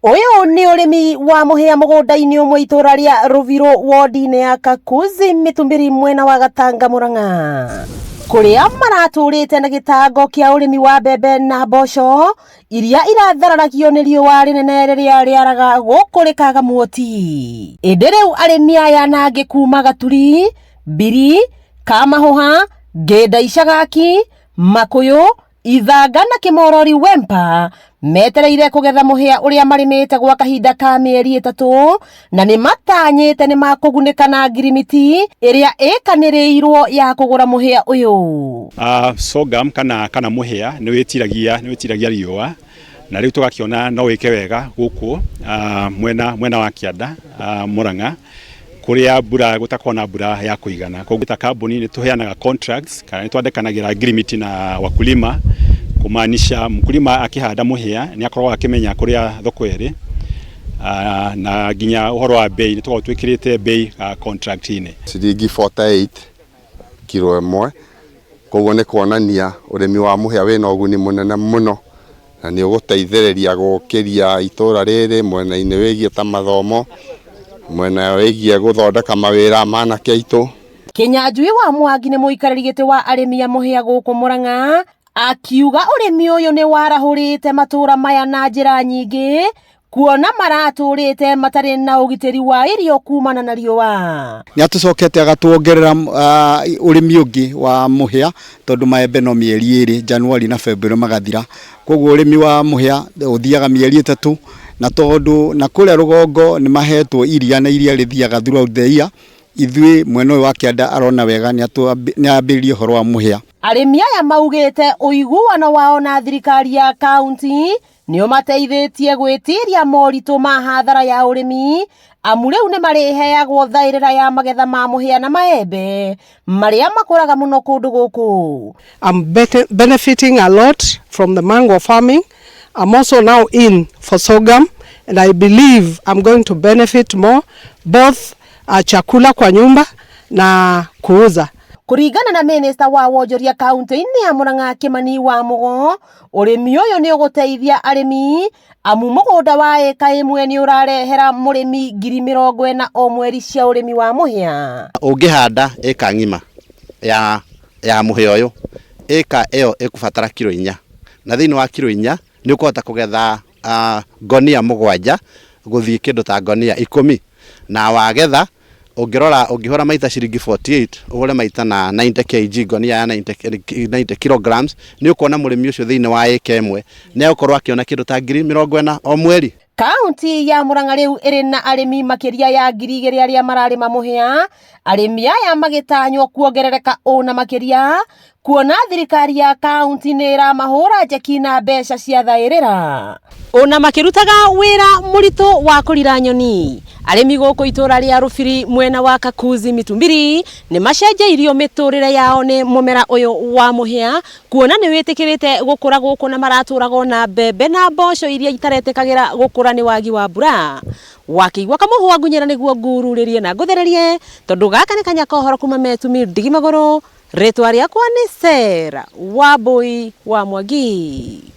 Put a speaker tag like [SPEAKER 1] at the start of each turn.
[SPEAKER 1] Ũyũ nĩ ũrĩmi wa mũhĩa mũgũnda-inĩ ũmwe itũra rĩa Rũbirũ wodi-inĩ ya Kakuzi Mĩtũmĩri mwena wa Gatanga Mũrang'a, kũrĩa maratũrĩte na gĩtango kĩa ũrĩmi wa mbembe na mboco iria irathararagio nĩ riũa rĩnene rĩrĩa rĩaraga gũkũ rĩkaga muoti. Ĩndĩ rĩu arĩmi aya na angĩ kuma Gaturi, Mbiri, Kamahũha, Ngĩnda Icagaki, Makũyũ, Ithanga na Kĩmorori Wempa metereire kũgetha mũhĩa ũrĩa marĩmĩte gwa kahinda ka mĩeri 3 na nĩ matanyĩte nĩ makũgunĩka na ngirimiti ĩrĩa ĩkanĩrĩirwo ya kũgũra mũhĩa ũyũ.
[SPEAKER 2] Sorghum kana mũhĩa nĩ wĩtiragia riũa, na rĩu tũgakĩona no wĩke wega gũkũ mwena wa kĩanda Murang'a, kũrĩa mbura gũtakorwo na mbura ya kũigana. Koguo ta kambuni nĩ tũheanaga contracts kana nĩ twandĩkanagĩra ngirimiti na wakulima, kumaanisha mkulima akĩhanda mũhĩa nĩ akoragwo akĩmenya kũrĩa thoko ĩrĩ, na nginya ũhoro wa bei nĩ tũkoragwo twĩkĩrĩte bei contract-inĩ.
[SPEAKER 3] Ciringi 48 kiro 1, koguo nĩ kuonania ũrĩmi wa mũhĩa wĩna ũguni mũnene mũno na nĩ ũgũteithĩrĩria gũkĩria itũra rĩrĩ mwena-inĩ wĩgiĩ ta mathomo, mwena wĩgiĩ gũthondeka mawĩra ma anake aitũ.
[SPEAKER 1] Kĩnyanjui wa Mwangi nĩ mũikarĩri gĩtĩ wa arĩmi a mũhĩa gũkũ Murang'a, akiuga ũrĩmi ũyũ nĩ warahũrĩte matũra maya na njĩra nyingĩ, kuona maratũrĩte matarĩ na ũgitĩri wa irio kumana na riũa.
[SPEAKER 4] Nĩ atũcokete agatuongerera ũrĩmi ũngĩ wa mũhĩa, tondũ maembe no mĩeri 2, January na February, magathira. Koguo ũrĩmi wa mũhĩa ũthiaga mĩeri 3, na tondũ na kũrĩa rũgongo nĩ mahetwo iria na iria rĩthiaga throughout the year, ithuĩ mwena ũyũ wa kĩanda arona wega nĩ ambĩrĩrie ũhoro wa mũhĩa.
[SPEAKER 1] Arĩmi aya maugĩte ũiguano wao na thirikari ya kaunti nĩ ũmateithĩtie gwĩtiria moritũ ma hathara ya ũrĩmi, amu rĩu nĩ marĩheagwo thaĩrĩra ya magetha ma mũhĩa na maembe marĩa makũraga mũno kũndũ gũkũ.
[SPEAKER 5] I'm benefiting a lot from the mango farming. I'm also now in for sorghum, and I believe I'm going to benefit more, both chakula kwa nyumba na kuuza.
[SPEAKER 1] Kũringana na minista wa wonjoria kaunti-inĩ ya Murang'a, Kimani wa Mugo, ũrĩmi ũyũ nĩ ũgũteithia arĩmi, amu mũgũnda wa ĩka 1 nĩ ũrarehera mũrĩmi 40,000 o mweri cia ũrĩmi wa mũhĩa.
[SPEAKER 6] Ũngĩhanda ĩka ng'ima ya mũhĩa ũyũ, ĩka ĩyo ĩkũbatara kiro 4, na thĩinĩ wa kiro 4 nĩ ũkũhota kũgetha ngonia 7 gũthiĩ kĩndũ ta ngonia 10. Na wagetha, ũngĩrora, ũngĩhũra maita ciringi 48, ũhũre maita na 90 kg, ngonia ya 90 kilograms, nĩ ũkuona mũrĩmi ũcio thĩinĩ wa ĩka 1 nĩ egũkorwo akĩona kĩndũ ta 40,000 o mweri.
[SPEAKER 1] Kaunti ya Murang'a rĩu ĩrĩ na arĩmi makĩria ya 2000 arĩa mararĩma mũhĩa, arĩmi aya magĩtanywo kuongerereka ũna makĩria kuona thirikari ya kaunti nĩ ĩramahũra njeki na mbeca cia thaĩrĩra. Ona makĩrutaga wĩra mũritũ wa kũrira nyoni, arĩmi gũkũ itũra rĩa Rũbiri mwena wa Kakuzi Mitumbiri nĩ macenjeirio mĩtũrĩre yao nĩ mũmera ũyũ wa mũhĩa, kuona nĩ wĩtĩkĩrĩte gũkũra gũkũ na maratũraga na mbembe na mboco iria itaretĩkagĩra gũkũra nĩ wagi wa mbura. Wakĩigua kamũhwa ngunyĩra nĩguo ngururĩrie na ngũthererie, tondũ gaka nĩ kanya kohoro kuma Metumi ndigi magũrũ. Rĩtwa rĩakwa nĩ Sarah Wambui wa Mwangi.